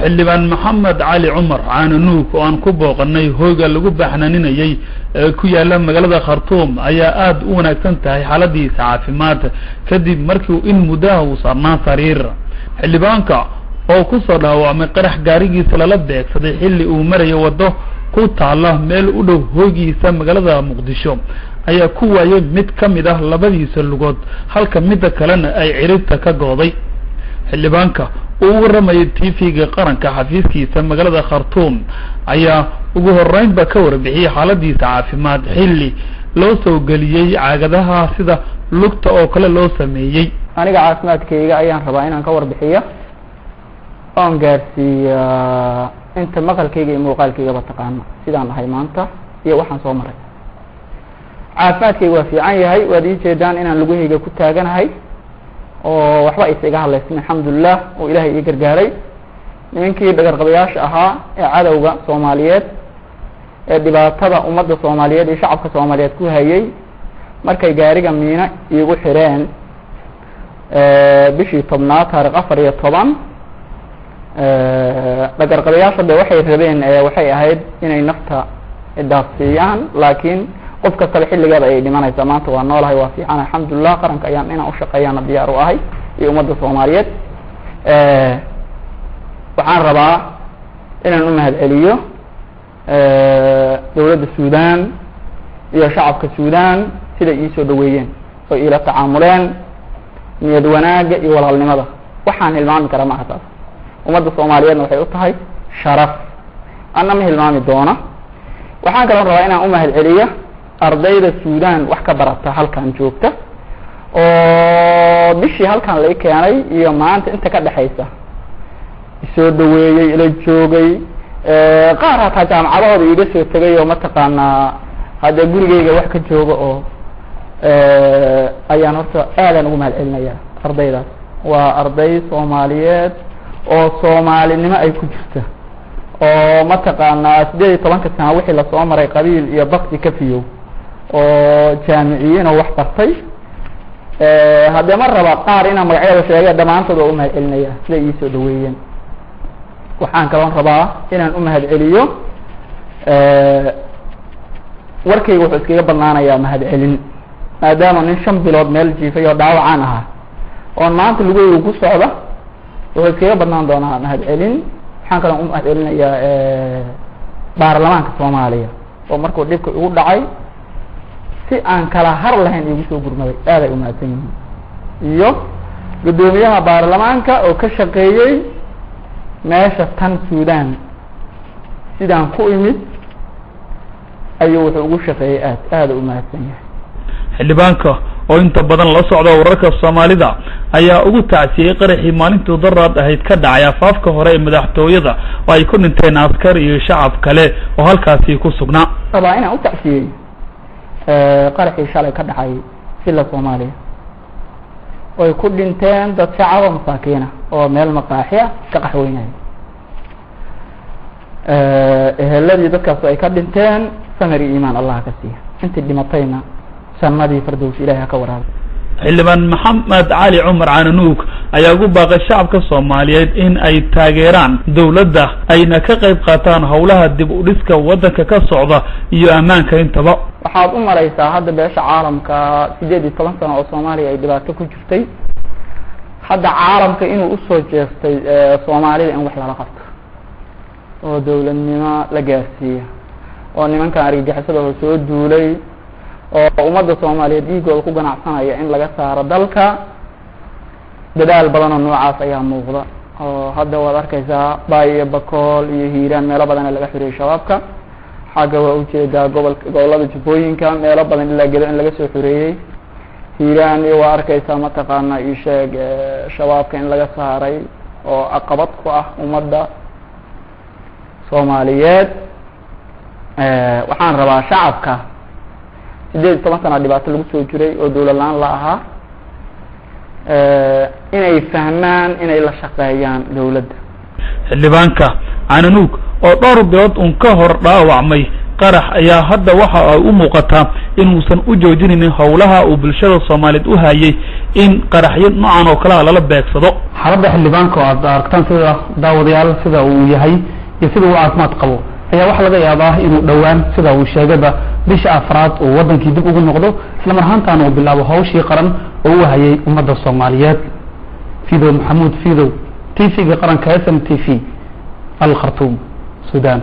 Xildhibaan Maxamed Cali Cumar Caananuug oo aan ku booqanay hoyga lagu baxnaninayay ee ku yaala magaalada Khartuum ayaa aada u wanaagsan tahay xaaladiisa caafimaad kadib markii in muddaha uu saarnaa sariir. Xildhibaanka oo kusoo dhaawacmay qarax gaarigiisa lala beegsaday xilli uu marayo waddo ku taala meel u dhow hoygiisa magaalada Muqdisho ayaa ku waayay mid ka mid ah labadiisa lugood, halka midda kalena ay ciribta ka gooday. Xildhibaanka uu u warramayay TV-ga qaranka xafiiskiisa magaalada Khartuum ayaa ugu horeynba ka warbixiyey xaaladiisa caafimaad xilli loo soo geliyey caagadaha sida lugta oo kale loo sameeyey. Aniga caafimaadkayga ayaan rabaa inaan ka warbixiyo oon gaarsiiya inta maqalkayga iyo muuqaalkaygaba taqaano sidaan ahay maanta iyo waxaan soo maray. Caafimaadkayga waa fiican yahay, waad ii jeedaan inaan lugahayga ku taaganahay oo waxba aysa iga hadlaysin, alxamdulilah, oo ilaahay ii gargaaray. Nimankii dhagarqabayaasha ahaa ee cadowga Soomaaliyeed ee dhibaatada ummadda Soomaaliyeed iyo shacabka Soomaaliyeed ku hayay, markay gaariga miino iigu xireen bishii 10aad taarikh 14, dhagarqabayaasha de waxay rabeen waxay ahayd inay nafta idaafsiiyaan, laakiin qof kastaba xilligeeda ayay dhimanaysaa. Maanta waa noolahay, waa fiican, alxamdulilah. Qaranka ayaan inaan ushaqeeyaana diyaar u ahay iyo ummadda Soomaaliyeed. Waxaan rabaa inaan u mahad celiyo dowladda Suudan iyo shacabka Suudan siday iisoo dhaweeyeen oo iila tacaamuleen niyad wanaagga iyo walaalnimada. Waxaan hilmaami karaa maaha taas. Ummadda Soomaaliyeedna waxay u tahay sharaf, anna ma hilmaami doona. Waxaan kaloo rabaa inaan u mahad celiyo ardayda Suudan wax ka barata halkan joogta oo bishii halkan lai keenay iyo maanta inta ka dhexaysa isoo dhaweeyey, ila joogay, qaar hataa jaamacadahooda iiga soo tegay oo mataqaanaa haddee gurigeyga wax ka jooga oo ayaan horta aadaan ugu mahad celinaya ardaydaas. Waa arday Soomaaliyeed oo soomaalinimo ay ku jirta oo mataqaanaa 18-ka sana wixii lasoo maray qabiil iyo bakti ka fiyow oo jaamiciyiin oo wax bartay. Haddee ma raba qaar inaan magacyada sheege, dhammaantood waa u mahad celinaya siday iisoo dhaweeyeen. Waxaan kaloon rabaa inaan u mahad celiyo, warkayga wuxuu iskaga badnaanayaa mahad celin, maadaama nin 5 bilood meel jiifay oo dhaawacaan ahaa oon maanta lugahayga ku socda, wuxuu iskaga badnaan doonaa mahad celin. Waxaan kaloon u mahad celinayaa baarlamaanka Soomaaliya oo markuu dhibka igu dhacay si aan kala har lahayn igu soo gurmaday, aad ay umahadsan yihiin, iyo guddoomiyaha baarlamaanka oo ka shaqeeyey meesha tan Suudan sidaan ku imid ayuu wuxuu ugu shaqeeyey, aad aada u mahadsan yahay. Xildhibaanka oo inta badan la socda wararka Soomaalida ayaa ugu tacsiyey qaraxii maalintii daraad ahayd ka dhacay afaafka hore ee madaxtooyada oo ay ku dhinteen askar iyo shacab kale oo halkaasi ku sugnaa. Rabaa inaan u tacsiyey qaraxii shalay ka dhacay Villa Soomaaliya oy ku dhinteen dad shacab oo masaakiina oo meel maqaaxi ah ka qaxweynaya. Eheladii dadkaas ay ka dhinteen samir iyo iimaan Allah ka siiya, intii dhimatayna jannadii fardows Ilahay ha ka waraaba. Xildhibaan Maxamed Cali Cumar Caananuug ayaa ugu baaqay shacabka Soomaaliyeed in ay taageeraan dowladda ayna ka qayb qaataan howlaha dib u dhiska waddanka ka socda iyo ammaanka intaba. Waxaad u malaysaa hadda beesha caalamka 18 sano oo Soomaaliya ay dhibaato ku jirtay, hadda caalamka inuu usoo jeestay Soomaalida in wax lala qabto oo dowladnimo la gaarsiiya oo nimankan argagixisada oo soo duulay oo ummadda Soomaaliyeed dhiigooda ku ganacsanaya in laga saaro dalka. Dadaal badan oo noocaas ayaa muuqda oo hadda waad arkaysaa Baay iyo Bakool iyo Hiiraan meelo badana laga xuriyey shabaabka, xagga waa ujeedaa gobolka gobolada Jubbooyinka meelo badan ilaa Gedo in laga soo xoreeyey, Hiiraan iyo waa arkaysaa mataqaana isheeg shabaabka in laga saaray oo aqabad ku ah ummadda Soomaaliyeed. Waxaan rabaa shacabka 18 sana dhibaato lagu soo jiray oo dowlad la-aan la ahaa inay fahmaan inay la shaqeeyaan dowladda. Xildhibaanka Caananuug oo dhowr bilood un ka hor dhaawacmay qarax ayaa hadda waxa ay u muuqataa inuusan u joojinaynin howlaha uu bulshada Soomaaliyeed u hayay In qaraxyo noocan oo kalea lala beegsado. Xaaladda xildhibaanka oo aad aragtaan, sida daawadayaal sida uu yahay iyo sida uu caafimaad qabo, ayaa waxaa laga yaabaa inuu dhowaan, sida uu sheegayba, bisha afraad uu wadankii dib ugu noqdo, isla mar ahaantaana uu bilaabo hawshii qaran oo u hayay ummadda Soomaaliyeed. Fidow Maxamuud Fidow, TV-ga qaranka SMTV, Al Khartuum, Sudan.